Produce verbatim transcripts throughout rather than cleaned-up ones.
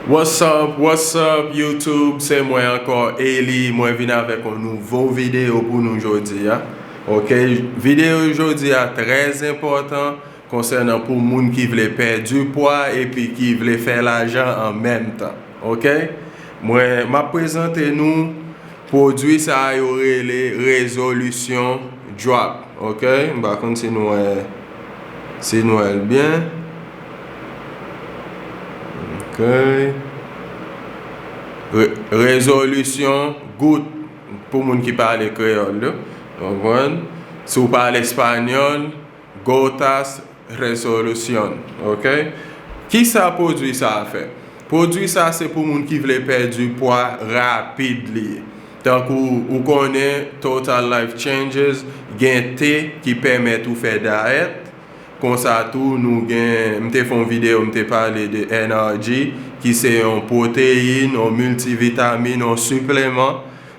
What's up, what's up YouTube? Se mwen ankò, Eli. Mwen vin avèk yon nouvo videyo pou nou jodi a. Ok, videyo jodi a trè enpòtan konsènan pou moun ki vle pèdi pwa epi ki vle fè lajan an menm tan. Ok, mwen m ap prezante nou pwodui sa a yo rele rezolisyon drop. Ok, m pa konn si nou wè, si nou wè l byen. Ok. Re- rezolisyon gout pou moun ki pale kreyòl yo. Konprann? Si w pale espanyòl, gotas resolución. Ok? Kisa pwodui sa a fè? Pwodui sa se pou moun ki vle pèdi pwa rapid li ye. Tankou ou konnen Total Life Changes gen te ki pèmèt ou fè dayèt. Konsa tou nou gen, m te fè yon videyo, m te pale de N R G, ki se yon pwoteyin, yon miltivitamin, yon sipleman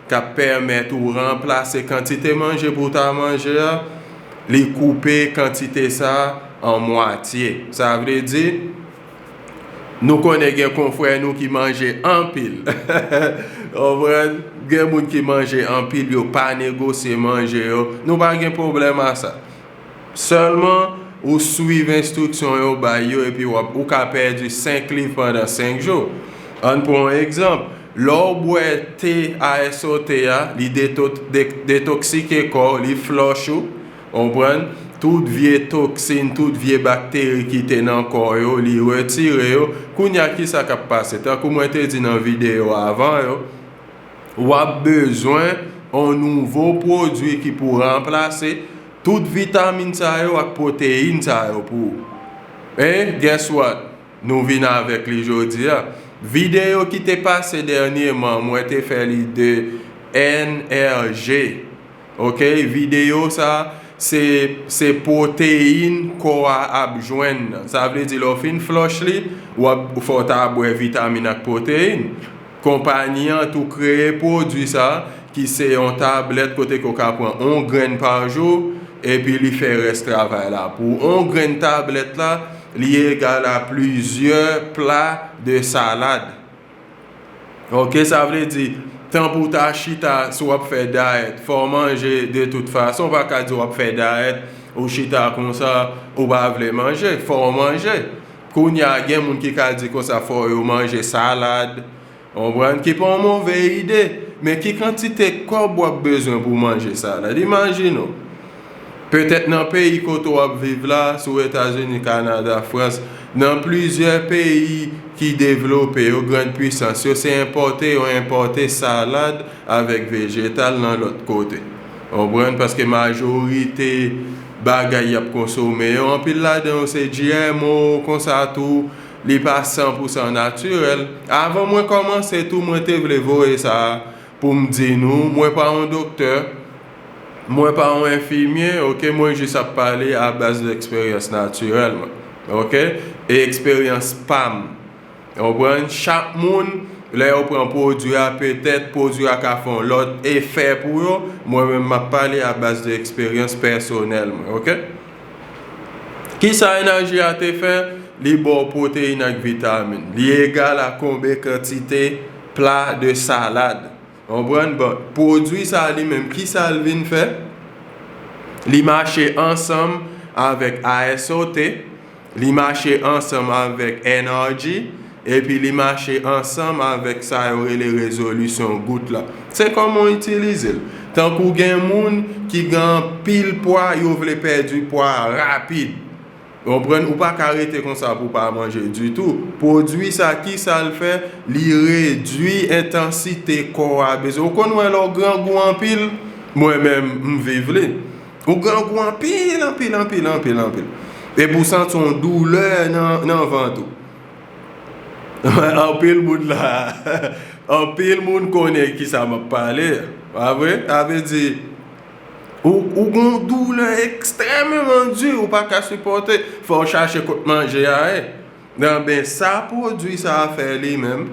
k ap pèmèt ou ranplase kantite manje pou w ta manje a, li koupe kantite sa a an mwatye. Sa vle di, nou konnen gen konfrè nou ki manje anpil. Konprann? Gen moun ki manje anpil, yo pa negosye manje yo. Nou pa gen pwoblèm a sa. Sèlman, ou swiv enstriksyon yo bay yo, epi w ap, ou ka pèdi senk liv pandan senk jou. Ann pran yon egzanp. Lè w bwè te A S O T a, li deto- de- detoksike kò w, li flòch ou, konprann? Tout vye toksin, tout vye bakteri ki te nan kò yo, li retire yo. Kounye a, kisa k ap pase? Tankou mwen te di nan videyo avan yo, w ap bezwen yon nouvo pwodui ki pou ranplase tout vitamin sa yo ak pwoteyin sa yo pou ou. E, guess what? Nou vin avèk li jodi a. Videyo ki te pase dènyèman, mwen te fè li de N R G. Ok, videyo sa, se, se pwoteyin kò a ap jwenn nan. Sa vle di, lè w fin flòch li, w ap, fò w ta bwè vitamin ak pwoteyin. Konpayi an tou kreye pwodui sa, ki se yon tablèt kote ke w ka pran yon grenn pa jou, epi li fè rès travay la. Pou yon grenn tablèt la, li egal a plizyè pla de salad. Ok, sa vle di, tan pou w ta chita, si w ap fè dayèt, fò w manje de tout fason, w pa ka di w ap fè dayèt, ou chita konsa, ou pa vle manje, fò w manje. Kounye a, gen moun ki ka di konsa, fò yo manje salad, konprann, ki pa yon move ide, men ki kantite kòb w ap bezwen pou w manje salad? Imajine w. Petèt nan peyi kote w ap viv la, sou Etazini, Kanada, Frans, nan plizyè peyi ki devlope yo, grann pwisans yo, se enpòte yo enpòte salad avèk vejetal nan lòt kote. Konprann? Paske majorite bagay y ap konsome yo, anpil ladan yo se G M O, konsa tou, li pa san pou san natirèl. Avan mwen kòmanse tou, mwen te vle voye sa a pou m di nou, mwen pa yon doktè, mwen pa yon enfimye, ok, mwen jis ap pale a baz de eksperyans natirèl mwen, ok, e eksperyans pa m. Konprann? Chak moun, lè yo pran pwodui a, petèt pwodui a ka fè yon lòt efè pou yo, mwen menm m ap pale a baz de eksperyans pèsonèl mwen, ok? Kisa N R G a te fè? Li ba w pwoteyin ak vitamin. Li egal a konbe kantite pla de salad. Konprann? Bon, pwodui sa li menm, kisa l vin fè? Li mache ansanm avèk A S O T, li mache ansanm avèk N R G, epi li mache ansanm avèk sa yo rele rezolisyon gout la. Se kòman w itilize l. Tankou gen moun ki gen anpil pwa, yo vle pèdi pwa rapid. Konprann? Ou pa ka rete konsa pou w pa manje ditou. Pwodui sa, kisa l fè? Li redui entansite kò a bezwen. Ou konn wè lè w grangou anpil? Mwen menm, m viv li. Ou grangou anpil, anpil, anpil, anpil, anpil. Epi w santi yon doulè nan, nan vant ou. Anpil moun la, anpil moun konnen kisa m ap pale. Pa vre? Sa vle di, ou, ou gon doulè ekstrèmeman di, ou pa ka sipòte. Fò w chache kot manje a ye. Nan, ben, sa pwodui sa a fè li menm,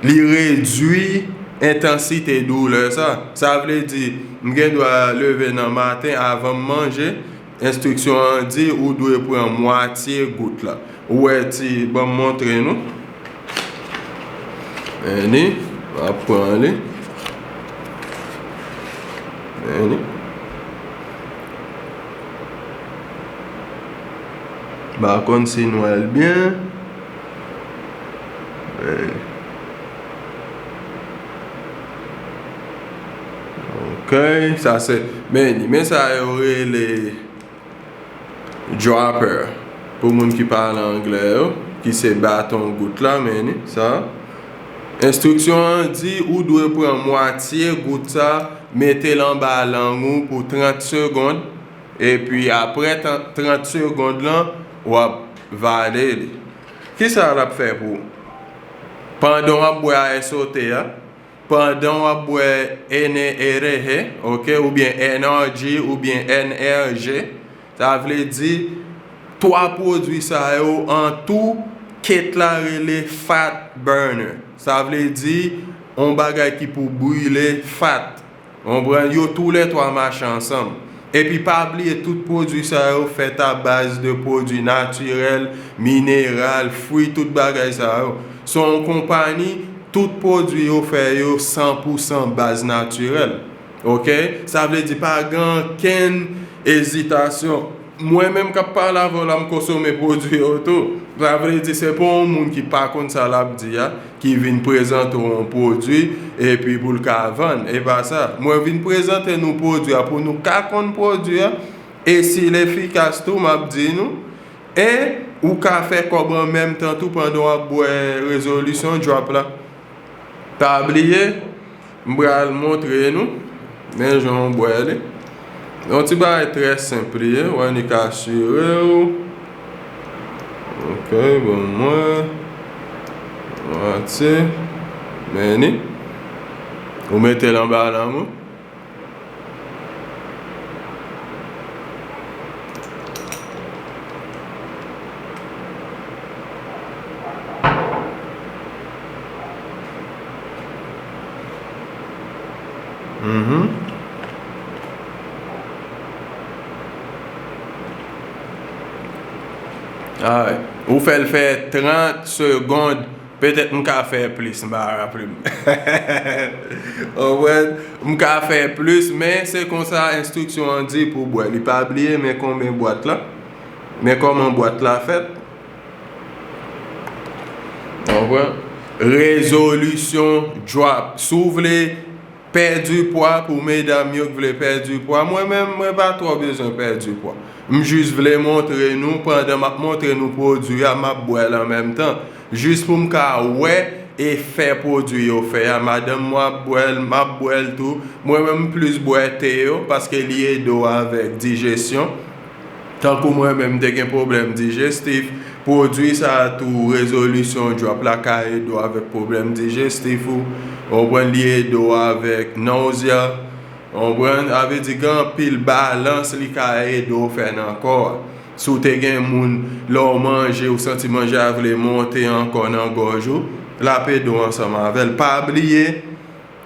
li redui entansite doulè sa. Sa vle di, m gen dwa leve nan maten, avan m manje, enstriksyon an di ou dwe pran mwatye gout la. Ou wè ti, ban m montre nou. Men li, m ap pran li. Men li. M pa konn si n wè l byen. Men li. Ok, sa se, men li, men sa yo rele dropper. Pou moun ki pale anglè yo, ki se baton gout la, men li, sa. Enstriksyon an di ou dwe pran mwatye gout sa, mete l anba lang ou pou trant segonn, epi apre tan-, trant segonn lan, w ap vale li. Kisa l ap fè pou ou? Pandan w ap bwè A S O T a, pandan w ap bwè N R G, ok, oubyen N R G, oubyen N R G, sa vle di, twa pwodui sa yo an tou, kèt la rele fat burner. Sa vle di, yon bagay ki pou brile fat. Konprann? Yo toulètwa mache ansanm. Epi pa bliye, tout pwodui sa yo fèt a baz de pwodui natirèl, mineral, fwi, tout bagay sa yo. Se yon konpayi, tout pwodui yo fè yo san pou san baz natirèl. Ok? Sa vle di pa gen ankenn ezitasyon. Mwen menm k ap pale avè w la, m konsome pwodui yo tou. Sa vle di se pa yon moun ki pa konn sa l ap di a, ki vin prezante w yon pwodui, epi pou l ka vann. E pa sa. Mwen vin prezante nou pwodui a pou nou ka konn pwodui a, e si l efikas tou, m ap di nou, e ou ka fè kòb an menm tan tou pandan w ap bwè rezolisyon drop la. Pa bliye, m pral montre nou, men jan w bwè li. Yon ti bagay trè senp li ye, w annik asire w. Ok, bon, mwen, mwatye, men li. Ou mete l anba lang ou. Mhm. Alright. Ou fè l fè trant segonn. Petèt m ka fè plis, m pa raple m. Konprann? M ka fè plis, men se konsa enstriksyon an di pou bwè. Li pa bliye, men konbyen bwat la. Men kòman bwat la fèt. Konprann? Rezolisyon drop. Si w vle pèdi pwa, pou medam yo k vle pèdi pwa, mwen menm, mwen pa twò bezwen pèdi pwa. M jis vle montre nou, pandan m ap montre nou pwodui a, m ap bwè l an menm tan. Jis pou m ka wè efè pwodui yo fè a. Madanm mwen ap bwè l, m ap bwè l tou. Mwen menm, m plis bwè te yo, paske li ede w avèk dijesyon. Tankou mwen menm, m te gen pwoblèm dijestif, pwodui sa a tou, rezolisyon drop la ka ede w avèk pwoblèm dijestif ou. Ou konprann, li ede w avèk nausea. Ou konprann, sa vle di gen anpil balans li ka ede w fè nan kò a. Si w te gen moun, lè w manje, ou santi manje a vle monte ankò nan gòj ou, l ap ede w ansanm avè l. Pa bliye,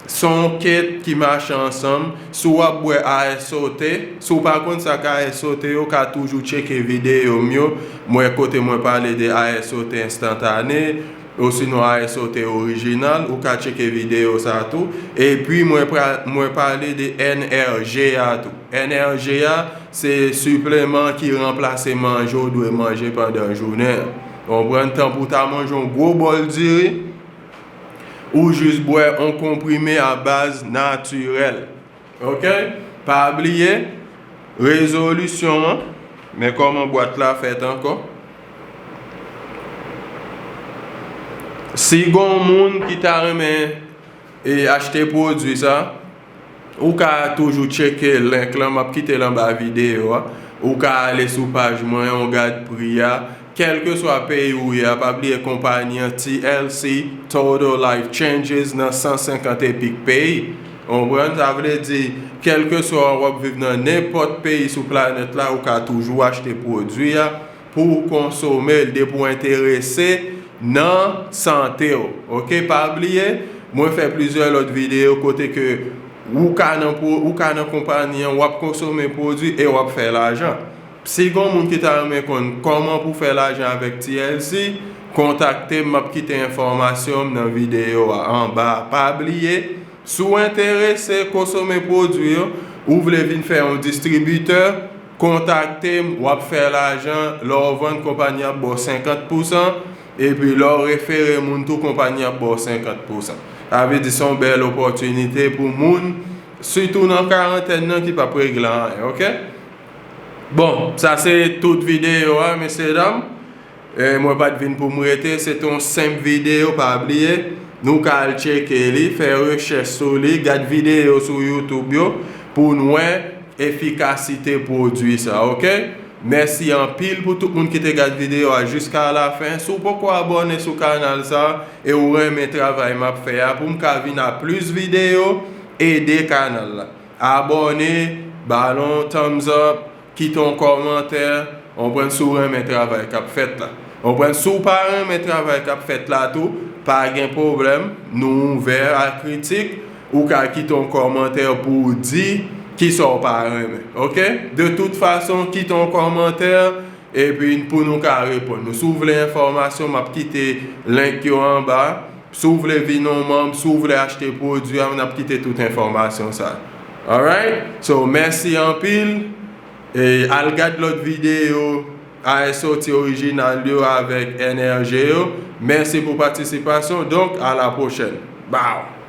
se yon kèt ki mache ansanm. Si w ap bwè A S O T, si w pa konn sa k A S O T, ou ka toujou tcheke videyo m yo. Mwen, kote mwen pale de A S O T enstantane, osinon A S O T orijinal, ou ka tcheke videyo sa tou. Epi mwen pra-, mwen pale de N R G a tou. N R G a, se sipleman ki ranplase manje w dwe manje pandan jounen an. Konprann? Tankou w ta manje yon gwo bòl diri, ou jis bwè yon konprime a baz natirèl. Ok? Pa bliye, rezolisyon an, men kòman bwat la fèt ankò. Si gon moun ki ta renmen, e, achte pwodui sa, ou ka toujou tcheke link lan, m ap kite l anba videyo a. Ou ka ale sou paj mwen, ou gad pri a. Kèlkeswa peyi ou ye a, pa bliye konpayi an, T L C, Total Life Changes, nan san senkant epik peyi. Ou konprann? Sa vle di, kèlkeswa w ap viv nan nenpòt peyi sou planèt la, ou ka toujou achte pwodui a pou w konsome l, depi w enterese nan sante w. Ok, pa bliye, mwen fè plizyè lòt videyo kote ke ou ka nan pwo-, ou ka nan konpayi an, w ap konsome pwodui e w ap fè lajan. Si gon moun ki ta renmen konn kòman pou fè lajan avèk T L C, kontakte m, m ap kite enfòmasyon m nan videyo a anba a. Pa bliye, si w enterese konsome pwodui yo, ou vle vin fè yon distribitè, kontakte m, w ap fè lajan, lè w vann, konpayi ap ba w senkant pousan, epi lè w refere moun tou, konpayi ap ba w senkant pousan. Sa vle di se yon bèl opòtinite pou moun, sitou nan karantèn nan, ki p ap regle anyen, oke? Bon, sa se tout videyo a, mesye dam. E, mwen pa t vin pou m rete, se te yon senp videyo, pa bliye. Nou ka al tcheke li, fè rechèch sou li, gad videyo sou YouTube yo, pou n wè efikasite pwodui sa, oke? Mèsi anpil pou tout moun ki te gad videyo a jiska lafen. Si w poko abòne sou kanal sa e ou renmen travay m ap fè a, pou m ka vin a plis videyo, ede kanal la. Abòne, ba l yon thumbs up, kite yon kòmantè, w konprann, si w renmen travay k ap fèt la. W konprann, si w pa renmen travay k ap fèt la tou, pa gen pwoblèm, nou ouvè a kritik, ou ka kite yon kòmantè pou w di kisa w pa renmen, oke? De tout fason, kite yon kòmantè, epi pou nou ka reponn nou. Si w vle enfòmasyon, m ap kite link yo anba. Si w vle vin yon manm, si w vle achte pwodui a, n ap kite tout enfòmasyon sa. Alright? So, mèsi anpil. E al gad lòt videyo A S O T orijinal yo avèk N R G yo. Mèsi pou patisipasyon. Donk, a la pwochèn. Bow!